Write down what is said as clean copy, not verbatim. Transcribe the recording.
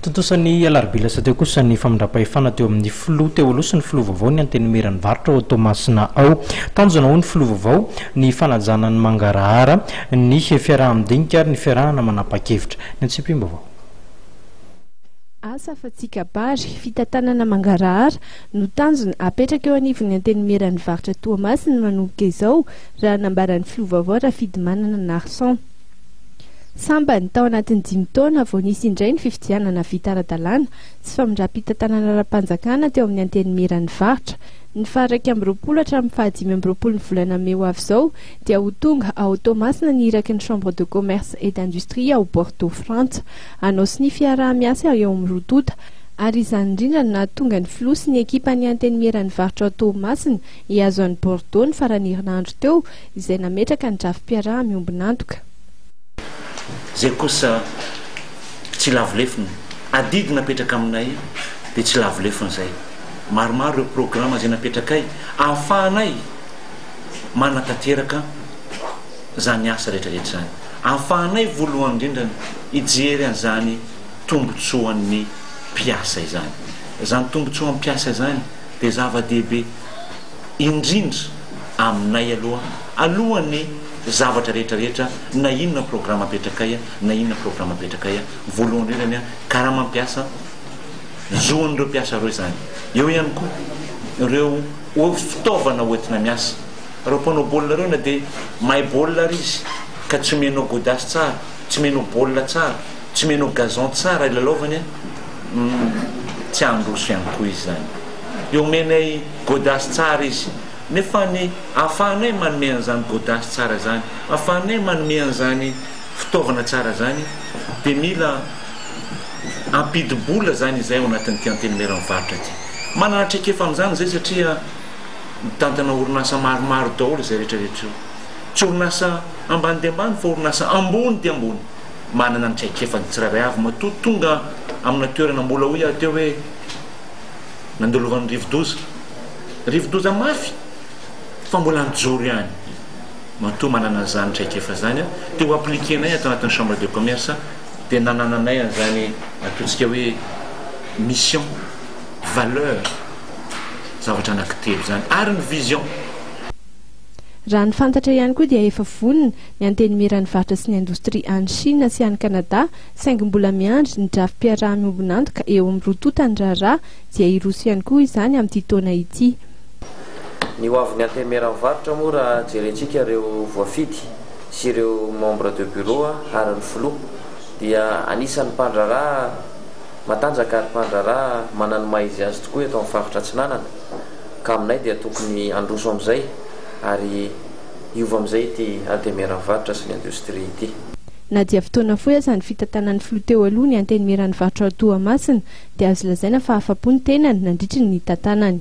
Tontosa ny alarobia lasa teo kosa ny famindram-pahefana teo amin'ny filoha teo aloha sy ny filoha vaovao ny Antenimieran'ny varotra ao Toamasina ao. Tanjona hoy ny filoha vaovao ny fanajana ny mangarahara, ny fiaraha-midinika ary ny fiarahana manapa-kevitra. Ny antsipihim-baovao. Asa fa tsy kabary, fitantanana mangarahara no tanjona apetraka eo anivon'ny Antenimieran'ny varotra Toamasina manomboka izao, raha nambaran'ny filoha vaovao Rafidimanana Narson. Sambany, tao anatin'ny dimy taona, vao nisy indray ny fifidianana vita ara-dalàna sy famindram-pitantanana ara-panjakana teo amin'ny Antenimieran'ny varotra. Ny faha 21 hatramin'ny faha 25 ny volana mey ho avy izao dia ho tonga ao Toamasina ny iraky ny Chambre de Commerce et d'Industrie ao Bordeaux Frantsa. Hanao sonia fiaraha-miasa eo amin'ny roa tonta. Ary izany indrindra no nahatonga ny filoha sy ny ekipan'ny Antenimieran'ny varotra ao Toamasina hihazo an'i Bordeaux ny faran'ny herinandro teo, izay nametraka ny drafi-piaraha-miombon'antoka. Izay kosa tsy lavo lefona. Adidy napetraka aminay dia tsy lavo lefona izay. Maromaro ireo programa izay napetrakay ahafahanay manatanteraka izany asa rehetra rehetra izany. Ahafahanay voalohany indrindra hijery an'izany tombotsoan'ny mpiasa izany. Izany tombotsoan'ny mpiasa izany dia zava-dehibe indrindra aminay aloha alohan'ny zavatra rehetra rehetra na inona programa apetrakay na inona programa apetrakay voalohany indrindra ny karama mpiasa zo an'ireo mpiasa ireo izany eo ihany koa ireo fitaovana hoentina miasa ireo mpanao baolina ireo na dia mahay baolina ary izy ka tsy omenao godasse tsara tsy omenao baolina tsara tsy omenao gazon tsara ilalaovany tsy handroso ihany koa izy izany Dia omenay godasse tsara izy. Nefa ny ahafahanay manome an'izany godasse tsara izany, ahafahanay manome an'izany fitaovana tsara izany, dia mila ampidi-bola izany izahay ao anatin'ity Antenimieran'ny Varotra ity. Manana traikefa amin'izany izahay satria mitantana orinasa maromaro daholo izay rehetra rehetra io. Tsy orinasa ambany dia ambany fa orinasa ambony dia ambony. Manana ny traikefany tsirairay avy matoa tonga amina toerana mbola hoy aho teo hoe, Nandalovan'ny rivodoza. Rivodoza mafy fa mbola nijoro ihany. Matoa manana an'izany traikefa izany dia ho appliquer-nay ato anatin'ny chambre de commerce dia nanananay an'izany ataontsika hoe mission, valeur, zavatra anankitelo izany ary ny vision. Raha ny fantatra ihany koa dia efa vonona ny Antenimieran'ny Varotra sy ny Indostria any Chine sy any Canada saingy mbola miandry ny drafi-piaraha-miombon'antoka eo amin'ny roa tonta ny raharaha dia hiroso ihany koa izany amin'ity taona ity. Ny ho avin'ny Antenimieran'ny Varotra moa raha jerentsika ireo voafidy sy ireo membre de bureau ary ny filoha dia anisan'ny mpandraharaha matanjaka ary mpandraharaha manana ny maha izy azy tokoa eto amin'ny faritra Atsinanana ka aminay dia tokony handroso amin'izay ary hiova amin'izay ity Antenimieran'ny Varotra sy ny Indostria ity. Na dia fotoana fohy aza ny fitantanan'ny filoha teo aloha ny Antenimieran'ny varotra ao Toamasina dia azo lazaina fa afa-po ny tenany nandritry ny nitantanany.